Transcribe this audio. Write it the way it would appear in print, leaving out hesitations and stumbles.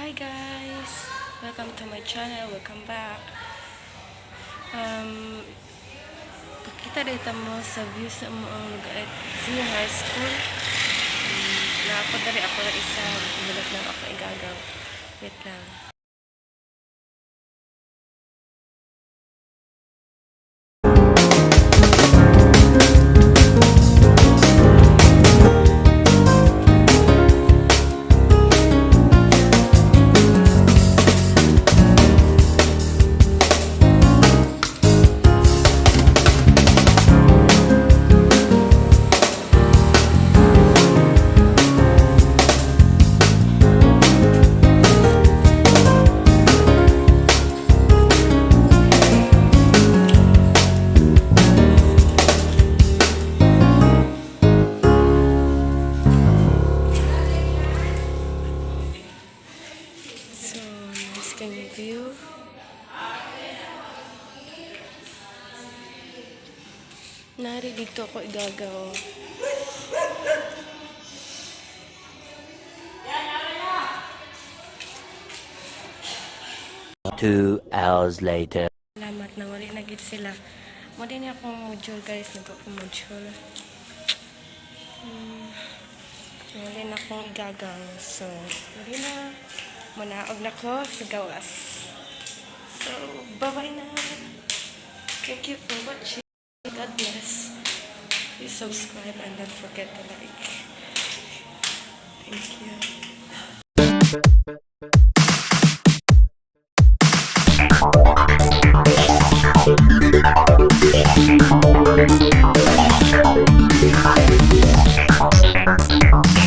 Hi guys! Welcome to my channel. Welcome back. Pakita dito mo sa view sa among lugar at senior high school. Na ako dali ako na isa. Bulat lang ako igagaw. Wait lang. So, nice kang view. Nari dito ako igagaw. 2 hours later. Salamat na wali na gid sila. Mo din akong module, guys, nag akong module. Wali na akong igagaw. So, wali na. Munaog na ko sa gawas. So, bye-bye na. Thank you for watching. God bless. Please subscribe and don't forget to like. Thank you.